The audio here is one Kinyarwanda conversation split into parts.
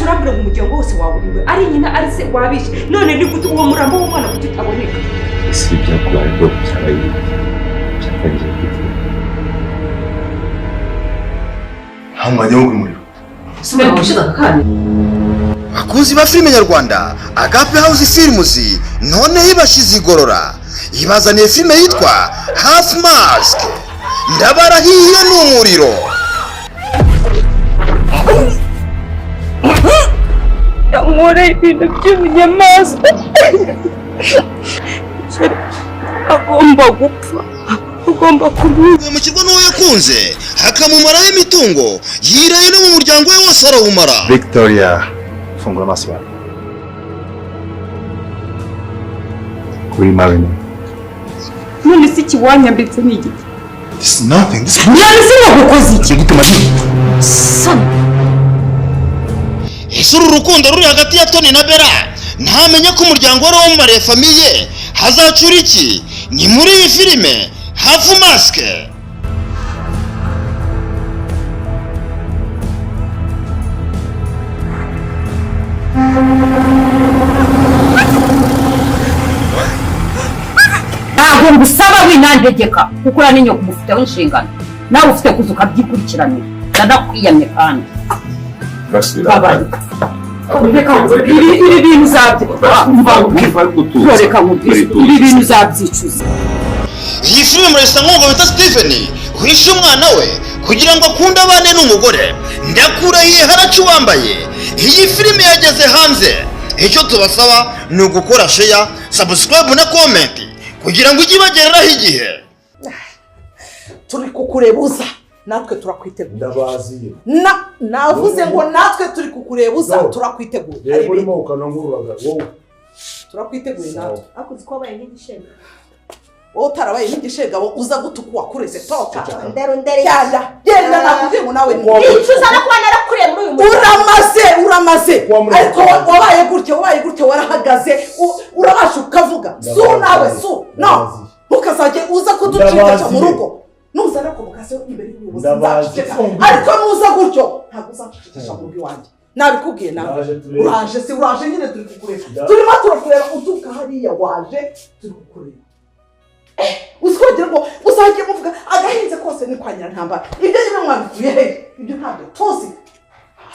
Urambwira ngo umuryango wose wawuriwe, ari nyina ari se wabishe. None ni gute uwo murambo w'umwana kuki utaboneka? Ese ibyakubayeho byabaye byatangiye gute? Nta mwanya wo kumuriro. Subira gushize aka kanya. Bakunzi ba filime nyarwanda, Agape House Films noneho ibashyize igorora, ibazaniye filime yitwa Half Mask. Ndabarahiye ni umuriro. Yankoreye ibintu by'ubunyamaswa. Agomba gupfa, ugomba kumwica. Mu kigo n'uwo yakunze akamumaraho imitungo, yiraye no mu muryango we wose arawumara. Victoria, fungura amaso yawe Kuri marine. None se ikiwanyambitse ni igiki? This is nothing, this is None se nagukoze iki? Gute magi? Soni. Ese uru rukundo ruri hagati ya Tony na Bella, ntamenya ko umuryango wari wamumariye famille, hazacura iki? Ni muri iyi filime Half Mask. Ntabwo ngusaba, winantegeka, kuko uriya ni nyoko umufiteho inshingano, nawe ufite kuza ukabyikurikiranira. Ndanakwiyamye kandi. Basubira. Babaye. Reka ibi bintu uzabyi umva, reka nkubwire, ibi bintu uzabyicuza. Iyi filime murasa nk'umugabo bita Steven wishe umwana we kugira ngo akunde abane n'umugore. Ndakurahiye haraca uwambaye. Iyi filime yageze hanze, icyo tubasaba ni ugukora share, subscribe na comment kugira ngo ujye ibagereraho igihe. Turi kukurebuza, natwe turakwiteguye. Ndabaziye. Na navuze ngo natwe turi kukurebuza. No. Turakwiteguye. Reba Hari urimo ibintu ukanangururaga wowe. Turakwiteguye natwe. Ariko uzi ko wabaye nk'igishega. Wowe utarabaye nk'igishegabo uza gutuka uwakureze, toka. Nderundere. Genda, genda, nakubwiye ngo nawe ni Nicuza no kuba narakuriye muri uyu muryango. Uramaze, uramaze. Wa muri Ariko wabaye gutya, wabaye gutya, warahagaze, urabasha ukavuga su nawe su no. Ndabaziye. Ntukazajye uza kuduceceka mu Ndabaziye. rugo. Nuza no kumukase imbere y'ubuyobozi Ndabaziye. nzaceceka, ariko nuza gutyo ntabwo uzacecekesha mu rugo iwanjye, nabikubwiye nawe. Ndaje turebe. Uraje se? Uraje nyine, turi kukureba. Turimo turakureba uturuka hariya, waje turi kukureba. Uzi ko wagira ngo uzajye muvuga agahinze kose ni kwa nyirantambara. Ibyo nyine mwabikuye he? Ibyo ntabyo tuzi.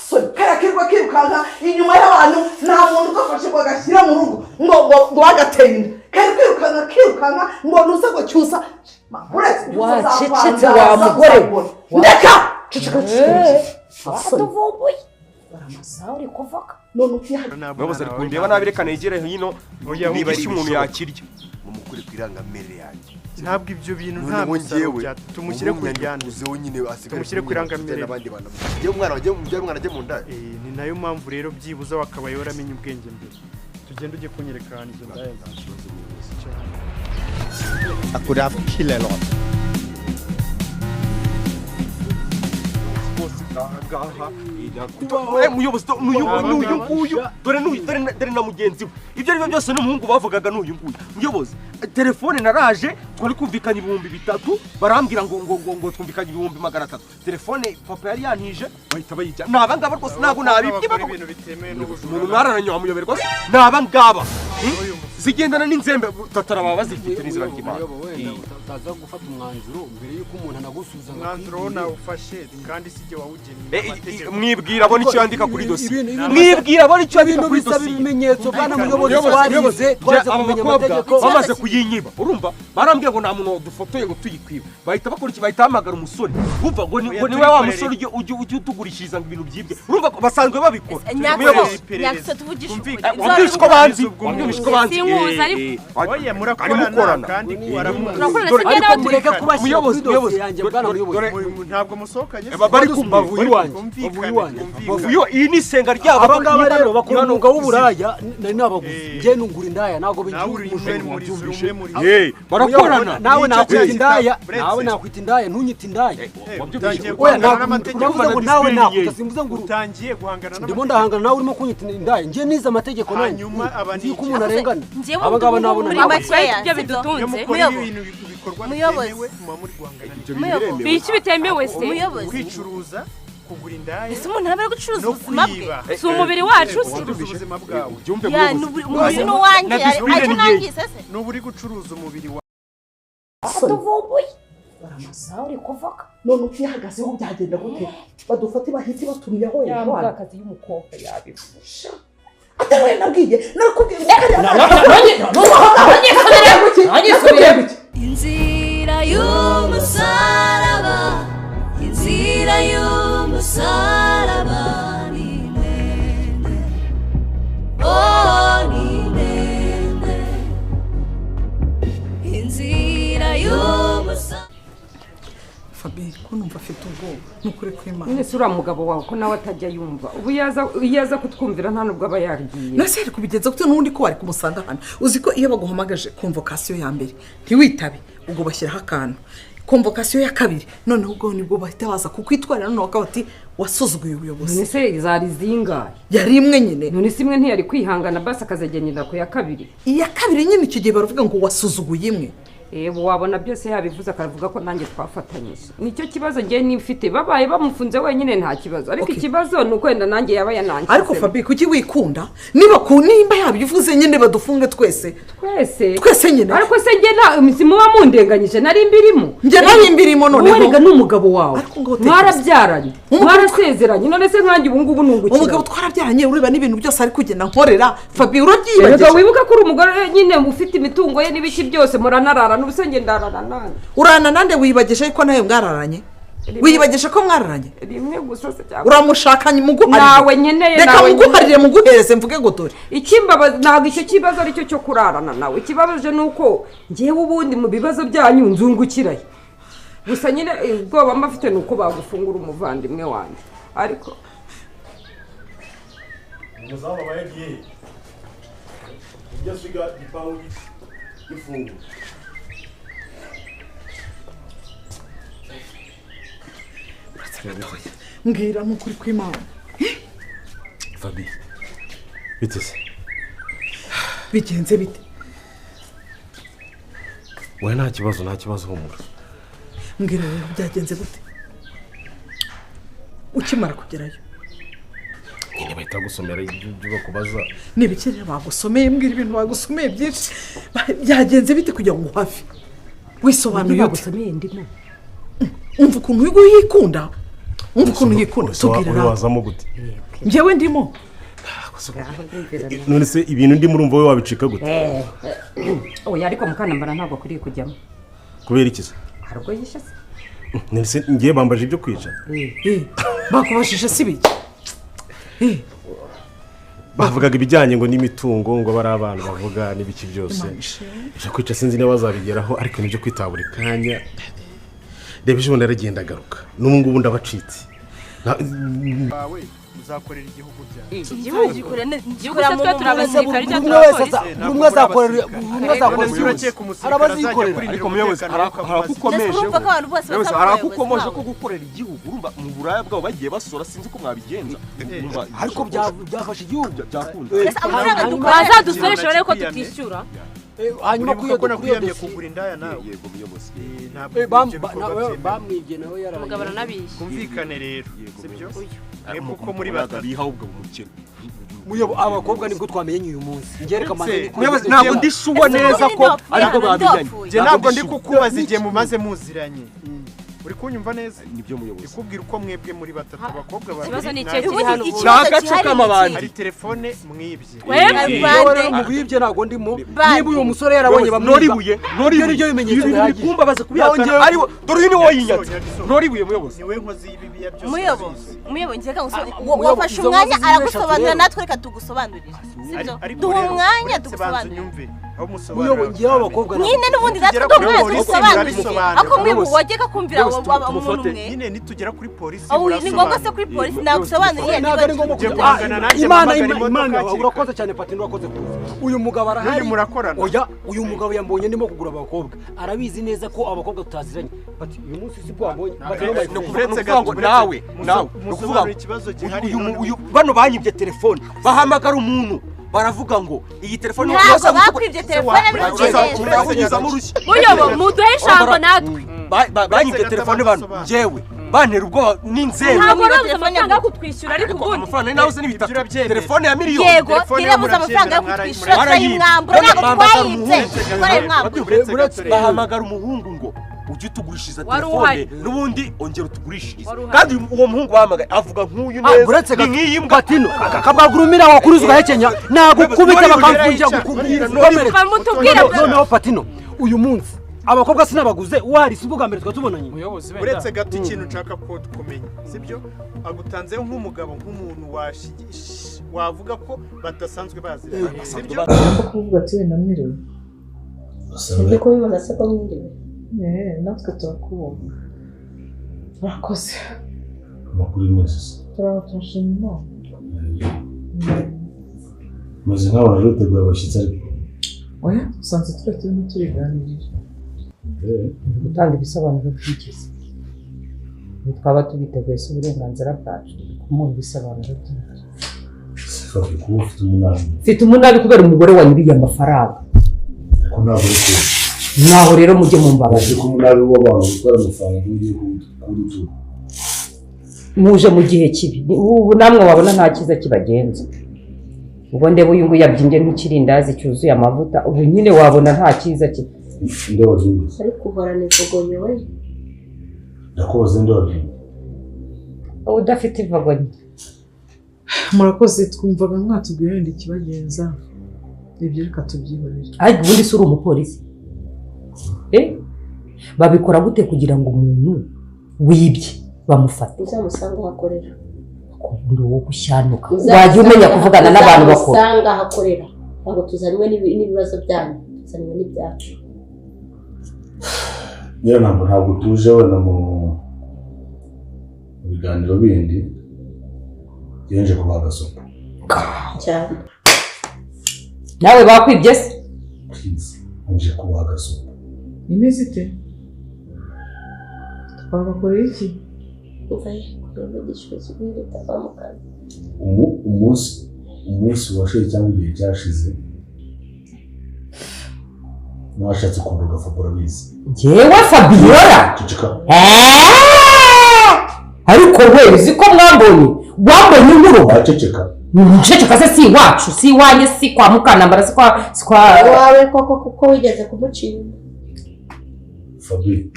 Soni, kariya kirirwa kirukanka inyuma y'abantu, nta muntu ugafashe ngo agashyira mu rugo ngo bagateye inda. Kari kwirukanka kirukanka ngo nuze ngo cyusa. Uretse cyusa. Wacecetse Azakwanga, wa mugore. azakubona. Ndeka, ceceka, ceceka. Watuvumbuye nawe uri kuvuga. None utihagije. Muyobozi ari kundeba nabi, reka negere hino. Oya, niba ari icyo umuntu ibishoboka. yakirya. Mumukure ku irangamimerere yanjye. Ntabwo ibyo bintu, nta Noneho musaruro njyewe bya tumushyire ku umunyanya ryana. ukuzeho nyine asigare Tumushyire ku kumwe irangamimerere. n'abandi bantu. Njyewe umwana wagiye umbyara, umwana ajye mu nda. Eh, ni nayo mpamvu rero byibuze wakabaye waramenye ubwenge mbere. Tugende ujye kunyereka ahantu izo ndaya cyane. I could have killed a lot. Ngaha muyobozi, n'uyu n'uyu nguyu, dore n'uyu, dore na mugenzi we. Ibyo ari byo byose n'umuhungu bavugaga n'uyu nguyu. Muyobozi, telefone naraje twari kumvikanye 3000, barambwira ngo twumvikanye 300,000. Telefone papa yari yantije bahita bayijya. Ni aba ngaba rwose, ntabwo nabibye. Bakora ibintu bitemewe n'ubujura. Umuntu mwararanye wamuyoberwa se? Ni aba ngaba. Zigendana n'inzembe tatara, baba bazifite n'izina ry'Imana. Wenda utaza gufata umwanzuro mbere y'uko umuntu anagusubiza ngo Umwanzuro wo nawufashe, kandi si jye wawugennye, amategeko. Mwibwira abona icyo yandika kuri dosiye, mwibwira abona icyo yandika Ibintu kuri bisaba dosiye. ibimenyetso, bwana muyobozi. Muyobozi, Twarize, muyobozi, twaze aba kumenya bakobwa amategeko. bamaze kuyinyiba, urumva barambwiye ngo nta muntu wadufotoye ngo tuyikwibe. Bahita bakora iki? Bahita bahamagara umusore, wumva ngo ni ngo ni we wa musore ujya utugurishiriza ngo ibintu byibwe. Urumva ko basanzwe babikora. Muyobozi, Nyakso, tuvugishe ukuri. Wabwishe ko banzi, wabwishe ko banzi. Sinkuzi ariko. Oya, Ari murakorana mukorana. kandi aramuzi. Turakorana, Dore- si njye Ariko nawe turi mureke kubashyira Muyobozi, kuri dosiye muyobozi, yanjye, dore- bwana dore- muyobozi. Ntabwo musohokanye se? Bari kumva. Bavuye iwanjye, Twumvikane, bavuye iwanjye. twumvikane. Bavuye, iyi ni isenga ryabo. Aba ngaba rero bakora Hano- umwuga w'uburaya, nari nabaguze. Njye nungura indaya, ntabwo bigira Nawe uri umwe umujura. muri uri umwe muri Barakorana. Nawe Nicyo nakwita cyita- indaya, Buretse. nawe nakwita indaya, ntunyite indaya. Utangiye Oya, guhangana ntabwo n'amategeko. uravuze ngo nawe nakwita, simvuze ngo Utangiye guhangana ndimo n'amategeko. ndahangana nawe, urimo kunyita indaya. Njye nize amategeko nanjye. Hanyuma aba ni Nzi ko iki? umuntu arengana. Njyewe Aba ngaba ubu nabo muri nabo. makeya, Ibyo sibyo? bidutunze. Iyo mukora Muyobozi. ibintu bikorwa Muyobozi. bitemewe, muba muri guhangana Ibyo Muyobozi. bintu biremewe. Ni iki bitemewe se? Umuyobozi. Kwicuruza. Kugura indaya. Ese umuntu aba ari gucuruza no ubuzima bwe? kwiba. Si umubiri wacu se? Gucuruza ubuzima bwawe. Ubyumve Ya, muyobozi. umubiri ni uwanjye, Na discipline aricyo ni nangize se? Nuba uri gucuruza umubiri wawe. Tuvumbuye. Baramasaha uri kuvuga none utihagazeho byagenda gute? Badufate bahite batumyeho Ya ejo hano. mbwakazi y'umukobwa yabivusha. Atari we nabwiye, narakubwiye ngo kariya Inzira y'umusaraba, inzira y'umusaraba ni ndende, oh ni ndende, inzira y'umusaraba. Fabi, ko numva afite ubwoba nukuri kw'Imana. None se uriya mugabo wawe ko nawe atajya yumva, ubu iyo aza kutwumvira nta nubwo aba yagiye. Nase ari kubigenza gute n'ubundi ko wari kumusanga hano? Uzi ko iyo baguhamagaje konvokasiyo ya mbere ntiwitabe, ubwo bashyiraho akantu. Konvokasiyo ya kabiri noneho ubwo nibwo bahita baza kukwitwarira, noneho bakaba bati wasuzuguye ubuyobozi. None se zari zingahe? Yari imwe nyine. None se imwe ntiyari kwihangana basi akazagendera ku ya kabiri? Iya kabiri nyine icyo gihe baravuga ngo wasuzuguye imwe. Wabona byose yabivuze akavuga ko nanjye twafatanyije. Nicyo kibazo ngiye nifite, babaye bamufunze wenyine nta kibazo, ariko ikibazo ni uko wenda nanjye yaba yanangize. Ariko Fabi, kuki wikunda? Niba ku nimba yabivuze nyine badufunge twese. Twese. Twese nyine. Ariko se njye nta muba mundenganyije, nari mbirimo. Njye nari mbirimo noneho. Wowe rega ni umugabo wawe. Ariko ngo Mwarabyaranye. Mwarasezeranye, none se nkanjye ubu ngubu nungukira. Umugabo twarabyaranye, ureba n'ibintu byose ari kugenda nkorera. Fabi, Erega urabyibagije. wibuka ko uri umugore nyine ufite imitungo ye n'ibiki byose, muranarara n'ubusenge ndarara nande. Urana nande? Wibagije ko nawe mwararanye? Wiyibagije ko mwararanye? Rimwe gusa se cyangwa Uramushaka muguharire. Nawe nkeneye, Reka nawe muguharire muguhereze mvuge ngo dore. Ikimbabaza ntabwo icyo kibazo aricyo cyo kurarana nawe. Ikibabaje ni uko ngewe ubundi mu bibazo byanyu nzungukirayo. Gusa nyine ubwoba mba mfite ni uko bagufungura umuvandimwe wanjye. Ariko umuzamu aba yagiye he? Ujya asiga igipangu gifunguye. Mbwira nukuri kw'Imana. Fabi, bite se? Bigenze bite? Wowe nta kibazo, nta kibazo, humura. Mbwira rero byagenze gute? Ukimara kugerayo. Nyine bahita gusomera ibyo bakubaza. Ni ibiki rero bagusomeye? Mbwira ibintu bagusomeye byinshi. Byagenze bite kugira ngo uhave? Wisobanuye ute? Bagusomeye ndimo. Umva ukuntu yikunda. Umva ukuntu yikunda. Tubwira Uri nawe. wazamo gute? Njyewe ndimo. None se ibintu ndimo urumva wowe wabicika gute? Oya, ariko Mukanambara ntabwo akwiriye kujyamo. Kubera iki se? Hari ubwo yishe se? None se ngiye bambaje ibyo kwica? Bakubajije si biki? Bavugaga ibijyanye ngo n'imitungo, ngo bari abantu bavuga n'ibiki byose. Ibyo kwica sinzi niba bazabigeraho, ariko nibyo kwita buri kanya. Reba ejo bundi aragenda agaruka. N'ubu ngubu ndabacitse. Wawe uzakorera igihugu byawe. Igihugu se twe turi abasirikare cyangwa Buri umwe wese turi abapolisi? buri umwe azakorera, buri umwe azakorera Urakeka ubuyobozi. umusirikare Hari abazikorera. azajya Ariko muyobozi, umutekano harakukomeje. Ndetse urumva ko abantu bose Muyobozi, bazaba harakukomoje abayobozi ko gukorera igihugu, urumva mu buraya bwabo bagiye basora, sinzi uko mwabigenza. Urumva, Ariko byafashe igihugu. Byakunda. Mbese amafaranga dukora Bazadusoreshe barebe ko tutishyura. Hanyuma Uribuka ko kuri iyo nakwiyamye dosiye kugura indaya nawe. Yego muyobozi. Ntabwo ibyo bikorwa byemewe. Bamwibye nawe yaraye. Umugabo aranabishye. Kumvikane rero, sibyo? Mwebwe uko muri Ntabwo batatu. biha ahubwo umukene. Muyobo, abakobwa nibwo twamenye uyu munsi. Njye reka manze nikure. Muyobozi, ntabwo ndi shuwa neza ko ariko babijyanye. Njye ntabwo ndi kukubaza igihe mumaze muziranye. Uri kunyumva neza? Nibyo muyobozi. Ikubwira uko mwebwe muri batatu, abakobwa babiri. Ikibazo ni nanjye. ikihe kiri hano ubu? Ni agace k'amabandi. Hari telefone mwibye. Twebwe? Yewe rero mubibye ntabwo ndimo. Niba uyu musore yarabonye bamwiba. Noribuye, noribuye. Ibyo nibyo bimenyetso Ibi bintu bihagije. bikumbabaza kubihakana. Nawe njyewe- Ariwe, dore uyu ni wowe yinyatse. Noribuye muyobozi. Niwe nkozi y'ibibiya byose. Muyobo, muyobo njye reka ngusobanurire. Muyobo, Wafashe izo umwanya nkozi z'ibibeshatu aragusobanurira, rero. natwe reka tugusobanurire. Sibyo? Ariko Duha rero, umwanya uretse banza tugusobanurire. unyumve. Aho musobanurira. Muyobo, ngewe abakobwa Nyine n'ubundi natwe Nitugera duha kuri umwanya polisi tugusobanurire. murabisobanura. Ariko muyobo Muyobozi, wajyaga kumvira Muyobozi, umuntu tumufate. umwe. Nyine nitugera kuri polisi Aho ni ngombwa se kuri polisi nagusobanuriye Ntabwo ari ngombwa Ngiye kujya. guhangana nanjye Imana mpamagara Imana imodoka Imana hakiri urakoze cyane Pati, urakoze kuza. Uyu mugabo arahari. N'uyu murakorana. Oya, uyu mugabo yambonye ndimo kugura abakobwa. Arabizi neza ko abakobwa tutaziranye. Pati, uyu munsi si bwo wambonye. Pati, no my friend. Uretse Ni ukuvuga ngo gato, nawe, uretse- nawe, ni ukuvuga ngo musobanure ikibazo gihari. uyu bano banyibye telefone, bahamagara umuntu baravuga ngo iyi telefone Ntabwo bakwibye telefone bigenze. urahunyuzamo urushyi. Muyobo, muduhe ijambo natwe. Banyibye telefone bano, njyewe Bantera ubwoba n'inzego. Ntabwo urabuze amafaranga yo kutwishyura, ariko ubundi Amafaranga nari nabuze ni bitatu, telefone ya miliyoni. Yego, ntirabuze amafaranga yo kutwishyura, turayimwambura, ntabwo twayibye, turayimwambura. Bahamagara umuhungu ngo ujye utugurishiriza Wari telefone, uhari. n'ubundi ongera utugurishirize. Wari uhari. Kandi uwo muhungu bahamagaye avuga nk'uyu Ah, neza, uretse ni gato. nk'iyi mbwa. Patino, akabwagurumira wakuriza ugahekenya, nagukubita bakamfungira gukomeretsa. Mutubwire. Noneho Patino, uyu munsi abakobwa sinabaguze, wari si ubwa mbere twari tubonanye. Uretse gato, ikintu nshaka ko kumenya, sibyo? Agutanzeho nk'umugabo, nk'umuntu wavuga ko badasanzwe baziranye, sibyo? Kuvuga ati wenda mwiriwe. Ndi kubibaza se ko mwiriwe? Natwe turakubona, murakoze. Amakuru meza se? Turaba, turashima Imana. Maze nk'abantu biteguye abashyitsi ariko. Oya, usanze twari turimo turiganirira. Gutanga ibisobanuro byigeze, twaba tubiteguye, si uburenganzira bwacu kumuha ibisobanuro by'ibyo. Fabi, kuba ufite umunabi. Mfite umunabi kubera umugore wanyuriye amafaranga. Ko ntabwo uri kure. Naho rero mujye mu mbabazi. Uzi ko umunabi w'abantu gutwara amafaranga ugiye kuwudutura. Muje mu gihe kibi. Ubu namwe wabona nta cyiza kibagenza. Ubwo ndeba uyu nguyu yabyimbye nk'ikirindazi cyuzuye amavuta, ubu nyine wabona nta cyiza kibi. Nde wabyumvise? Ariko uhorana ivogonyo we. Ndakubaza, nde wabyumvise? Udafite ivogonyo. Murakoze, twumvaga mwatubwira wenda ikibagenza, ibyo reka tubyihorere. Ariko ubundi si uri umupolisi? Babikora gute kugira ngo umuntu wibye bamufate? Uzamusanga aho akorera. Ubundi wowe gushyanuka, wajya umenya kuvugana n'abantu bakuru. Uzamusanga aho akorera. Ntabwo tuzanywe n'ibibazo byanyu, tuzanywe n'ibyacu. Nyira ntabwo tuje wenda mu biganiro bindi, yenje kubaha agasopo. Cyane. Nawe bakwibye se? Please, nje kubaha agasopo. Imeze ite? Twabakoreye iki? Umva ye, kureba igisubizo bitava mu kanwa. Umunsi washize cyangwa igihe cyashize, mwashatse kundoga Fabiola, urabizi. Njyewe Fabiola? Ceceka. Ariko we uzi ko mwambonye, wambonye inkuru. Waceceka. Nceceka se? Si iwacu, si iwanjye, si kwa Mukanambara, si kwa Iwawe koko, kuko wigeze kumuca inyuma. Fabi.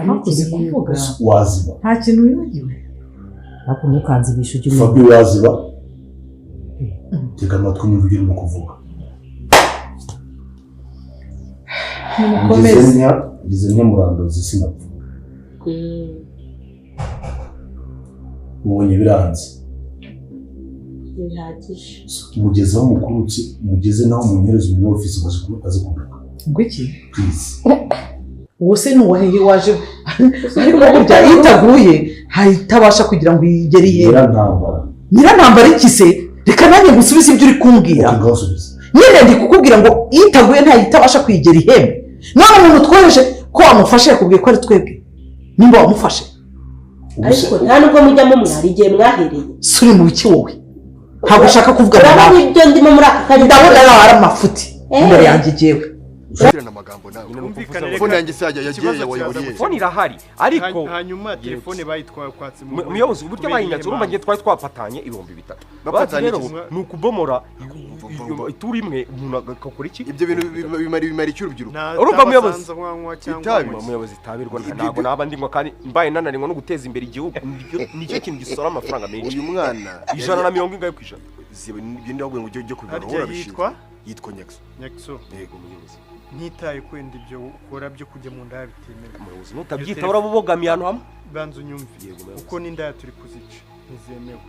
Hakuze kuvuga. Waziba. Nta kintu wibagiwe. Ariko ntukanzibishe, ujye umenya. Fabi, waziba. Tega amatwi unyumve ibyo urimo kuvuga. Nimukomeze. Ngize ntya murandozi sinapfa. Ubonye biranze. Ntibihagije. Mugeze aho mukurutse, mugeze naho munyereza umuntu office azi kunduka. Ngo iki? Please. Uwo se ni uwahehe waje? Ariko burya iyo itaguye hayitabasha kugira ngo igere iye. Nyirantambara. Nyirantambara iki se? Reka nanjye ngusubize ibyo uri kumbwira. Nyine ndi kukubwira ngo iyo itaguye ntayitabasha kuyigera ihembe. None umuntu twoheje ko wamufashe yakubwiye ko ari twebwe? Nimba wamufashe. Ariko nta nubwo mujya mumwara igihe mwahereye. Si uri mu biki wowe? Ntabwo ushaka kuvugana Urabona nawe. ibyo ndimo muri aka kanya. Ndabona nawe ari amafuti imbere yanjye jyewe. Amagambo nawe. Twumvikane. Fone yanjye se yagiye Ikibazo yagiye kiraza wayiburiye? Fone irahari ariko Hanyuma telefone bayitwaye kwatsi mu Muyobozi, uburyo bayinyatse, urumva ngiye twari twapatanye 3000. Bapatanye Bati rero iki? ni ukubomora ituru imwe, umuntu agakora iki? Ibyo bintu bimara iki urubyiruko? Urumva muyobozi, Itabi. Muyobozi, itabirwa ntabwo naba ndimwa, kandi mbaye nananiwe no guteza imbere igihugu. Nicyo kintu gisora amafaranga menshi. Uyu mwana 140%. Ziba ibyo ndababwira ngo ujye kubibona Harya urabishinzwe. yitwa? Yitwa Nyakso. Nyakso. Yego muyobozi. Ntitaye kwenda ibyo ukora byo kujya mu ndaya bitemewe. Muyobozi, nutabyita uraba ubogamiye ahantu hamwe. Banza unyumve. Yego muyobozi. Kuko n'indaya turi kuzica ntizemewe.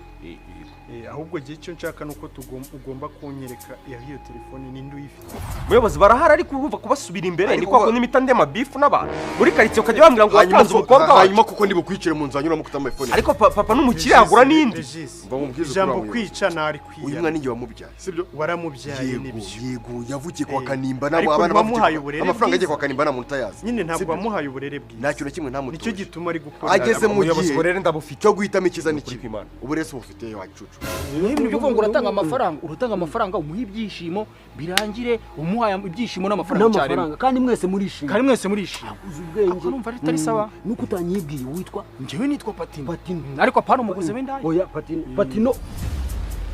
Ahubwo gihe icyo nshaka nuko ugomba kunyereka iyo telefone ninde uyifite. Muyobozi, barahari ariko urumva kubasubira imbere ni Ariko kwa kundi impita ndema bifu n'abantu muri karitsiye, ukajya bambwira ngo Hanyuma watanze umukobwa wawe. Hanyuma kuko ndi bukwicire mu nzu hanyura mukutama iPhone. Ariko papa n'umukire yagura n'indi. Regis, Mva mubwize ukuri ijambo wa muyobozi. kwica ntari kwiya. Uyu mwana ninjye wamubyaye, sibyo? Waramubyaye Yego, nibyo. yego, yavukiye kwa Kanimba nabo Ariko abana ntiwamuhaye bavukiye uburere amafaranga agiye bwiza. kwa Kanimba nta muntu utayazi. Nyine ntabwo Sibyo? wamuhaye uburere bwiza. Nta kintu na kimwe ntamutoje. Nicyo gituma ari gukora. Ageze mu Umuyobozi, gihe uburere ndabufite. cyo guhitamo icyiza n'ikibi. Uburere si ubufite. ufite wacucu. Ibintu byo kuvuga ngo uratanga amafaranga, uratanga amafaranga umuha ibyishimo birangire, umuha ibyishimo n'amafaranga icyarimwe. N'amafaranga kandi mwese murishimye. Kandi mwese murishimye. Uzi ubwenge. Urumva atari sawa. Nuko utanyibwiye witwa njyewe nitwa Patino. Patino. Ariko apana umuguzi w'indaya. Oya Patino. Patino.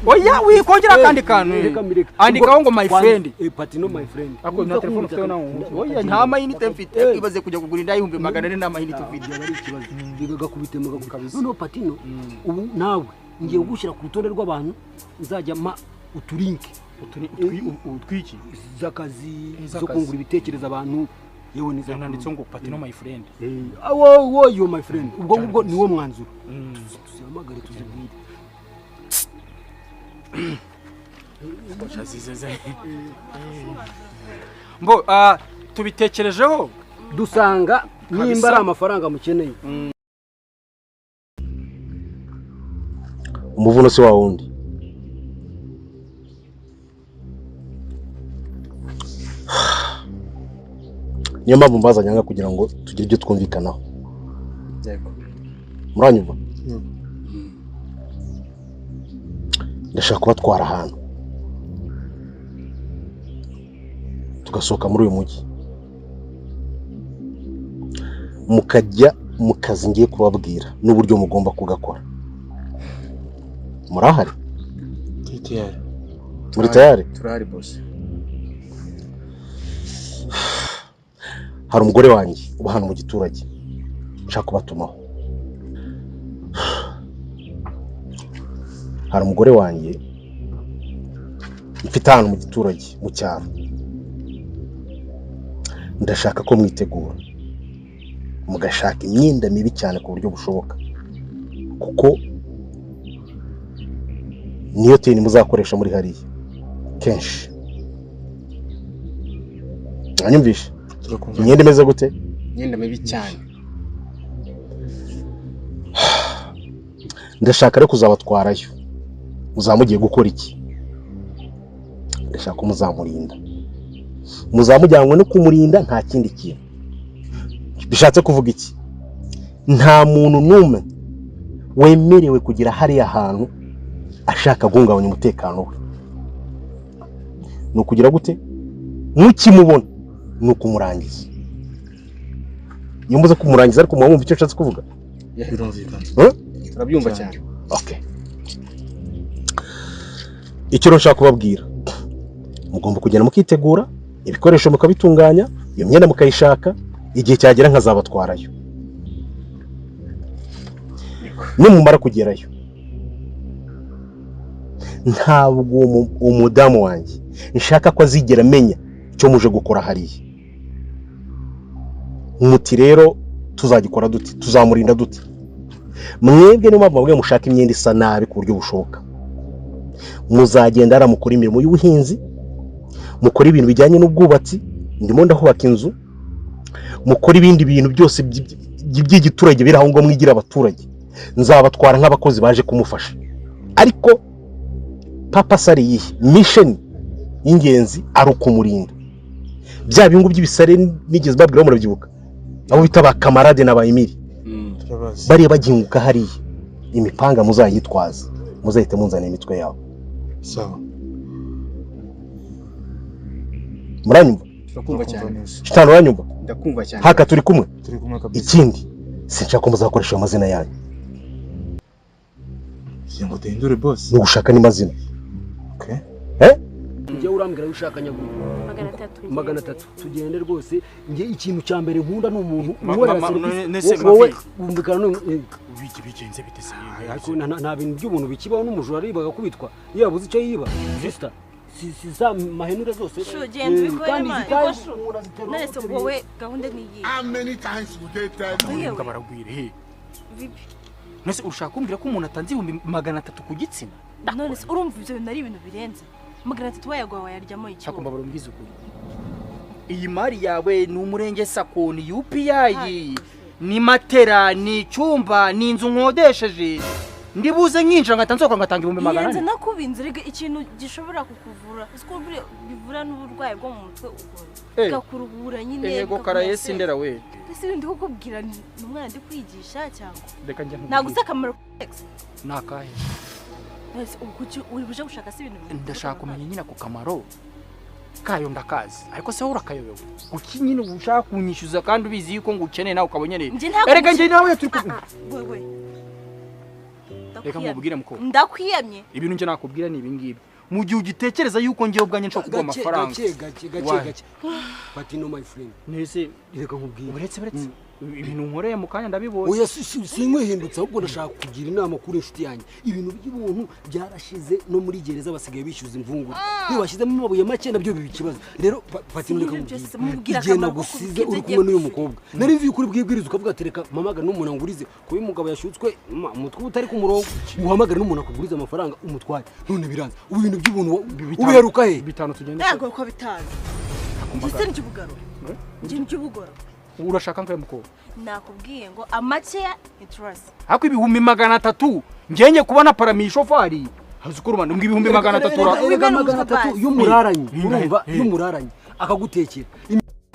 Oya wikongera akandi kantu. Andikaho ngo my friend. Patino my friend. Ako na telefone ufite nawo. Oya nta mayinite mfite. Ibaze kujya kugura indaya 400 nta mayinite ufite. Ari ikibazo. Bigakubite mugakubita. Noneho Patino ubu nawe ngiye gushyira ku rutonde rw'abantu nzajya ma uturinke. Utwiki z'akazi zo kungura ibitekerezo abantu yewe niza nanditse ngo Patino my friend. Wo yo my friend. Ubwo ngubwo niwo mwanzuro. Tuzihamagare tuzibwire. Mbo tubitekerejeho dusanga nimba ari amafaranga mukeneye. Umuvuno si wa wundi. Niyo mpamvu mbazanye aha kugira ngo tugire ibyo twumvikanaho. Yego. Muranyumva? Ndashaka kubatwara ahantu tugasohoka muri uyu mujyi mukajya mu kazi ngiye kubabwira n'uburyo mugomba kugakora. Murahari? Muri tayari? Turahari boss. Hari umugore wanjye uba hano mu giturage nshaka kubatumaho. Hari umugore wanjye mfite hano mu giturage mu cyaro, ndashaka ko mwitegura mugashaka imyenda mibi cyane ku buryo bushoboka, kuko niyo teni muzakoresha muri hariya kenshi. Mwanyumvishe? Imyenda imeze gute? Imyenda mibi cyane. Ndashaka rero kuzabatwarayo. Muzamugiye gukora iki? Ndashaka ko muzamurinda. Muzamujyanywe no kumurinda nta kindi kintu. Bishatse kuvuga iki? Nta muntu n'umwe wemerewe kugira hariya hantu ashaka guhungabanya umutekano we. Ni ukugira gute? Mukimubona ni ukumurangiza. Iyo muze kumurangiza ariko mwumva icyo nshatse kuvuga? Birumvikana. Turabyumva cyane. Okay. Icyo nshaka kubabwira, mugomba kugenda mukitegura, ibikoresho mukabitunganya, iyo myenda mukayishaka, igihe cyagera nkazabatwarayo. Nimumara kugerayo, ntabwo umudamu wanjye nshaka ko azigera amenya icyo muje gukora hariya. Muti rero tuzagikora dute? Tuzamurinda dute? Mwebwe niyo mpamvu mushaka imyenda isa nabi ku buryo bushoboka. Muzagenda ara mukora imirimo y'ubuhinzi, mukora ibintu bijyanye n'ubwubatsi, ndimo ndahubaka inzu, mukora ibindi bintu byose by'igiturage biri aho ngo mwigira abaturage. Nzabatwara nk'abakozi baje kumufasha. Ariko papa sari yihe mission y'ingenzi ari ukumurinda. Bya bingu by'ibisare nigeze babwira murabyibuka, abo bita ba kamarade na ba Emile bariya baginguka hariya, imipanga muzayitwaza, muzahite munzana imitwe yabo. Sawa. Muranyumva? Turakumva cyane. Shitani uranyumva? Ndakumva cyane. Haka turi kumwe? Turi kumwe kabisa. Ikindi sinshaka ko muzakoresha amazina yanyu. Ngo duhindure boss. Ni ugushaka n'amazina. Okay. Njye urambwira ushaka nyaguru 300 tugende rwose. Njye ikintu cya mbere nkunda ni umuntu unkorera serivisi. Wowe wumvikana no bigenze bite se? Ariko nta bintu by'ubuntu bikibaho, n'umujura ariba agakubitwa iyo yabuze icyo yiba. Sister si za mahenure zose kandi none wowe gahunda ni iyi. How many times would they tell you? Baragwire he Nese ushaka kumbwira ko umuntu atanze 300 ku gitsina? None se urumva ibyo bintu ari ibintu birenze? 300 wayagwa wayaryamo iki? Hakumba barumbwiza ukuri. Iyi mari yawe ni umurenge sako, ni UPI, ni matera, ni icyumba, ni inzu nkodesheje. Ndibuze nkinjira ngatanze ko ngatanga 400. Yenze nakubinze rega ikintu gishobora kukuvura. Usko bivura n'uburwayi bwo mu mutwe ukora. Gakuruhura nyine. Yego karayesi ndera we. Ese ndi kukubwira ni umwana ndi kwigisha cyangwa? Reka njya. Naguze akamaro sex. Nakahe? Ese ubu kuki uri buje gushaka se ibintu Ndashaka kumenya nyine ako kamaro kayo ndakazi, ariko se wowe urakayobewe. Kuki nyine uba ushaka kunyishyuza kandi ubizi yuko ngo ukeneye nawe ukaba unyereye? Njye ntabwo Erega njye nawe turi Ah, ah, wewe. Reka nkubwire mukobwa. Ndakwiyamye. Ibintu njye nakubwira ni ibi ngibi. Mu gihe ugitekereza yuko njyewe ubwanjye nshobora kuguha Gake, amafaranga. gake, gake, gake, Why? gake. Patino my friend. Nese reka nkubwire. Uretse uretse ibintu nkoreye mu kanya ndabibonye. Oya sinkwihindutse ahubwo ndashaka kugira inama kuri inshuti yanjye. Ibintu by'ubuntu byarashize no muri gereza basigaye bishyuza imvungure. Iyo bashyizemo amabuye make nabyo biba ikibazo. Rero Patino reka Byose nkubwire. mubwira Igihe akamaro ko nagusize kubw'ibyo uri ugiye kumwe n'uyu mukobwa. Nari nzi yuko uri bwibwirize ukavuga ati reka mpamagare n'umuntu angurize. Kuba uyu mugabo yashutswe umutwe uba utari ku murongo. Uhamagare n'umuntu akugurize amafaranga umutware. None biranze. Ubu ibintu by'ubuntu ubiheruka he? Bitanu tugende. Ntabwo ko bitanu. Njye se ndy'ubugarura. Njye ndy'ubugoro. Urashaka nkaye mukobwa? Nakubwiye ngo amakeya ni trust. Ariko 300,000 ngenye kubona parami shofari. Hazi ko rubanda ngo 300,000 Erega 300 y'umuraranye urumva y'umuraranye akagutekera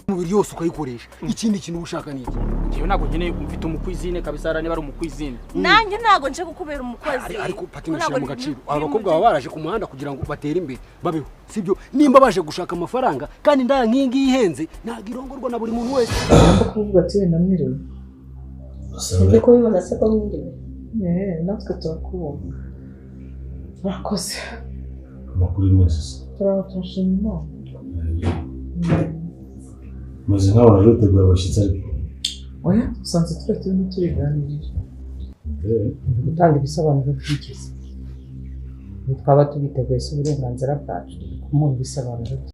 umubiri yose ukayikoresha. Ikindi kintu uba ushaka ni iki? Njyewe ntabwo nkeneye mfite umukwizine kabisa ara niba ari umukwizine. Nanjye ntabwo nje kukubera umukozi. Ariko Patino Ntabwo shyira mu gaciro. Aba bakobwa baba baraje ku muhanda kugira ngo batere imbere babeho, sibyo? Nimba baje gushaka amafaranga kandi indaya nk'iyi ngiyi ihenze ntabwo irongorwa na buri muntu wese. Ugomba kuvuga ati wenda mwiriwe. Usanga Kubibona se ko mwiriwe. Natwe turakubona. Murakoze. amakuru meza se. Turaho turashima Imana. Meze nk'abantu biteguye abashyitsi ariko. Oya, dusanze turi turimo turiganirira. Gutanga ibisobanuro byigeze. Ntitwaba tubiteguye si uburenganzira bwacu kumuha ibisobanuro bye.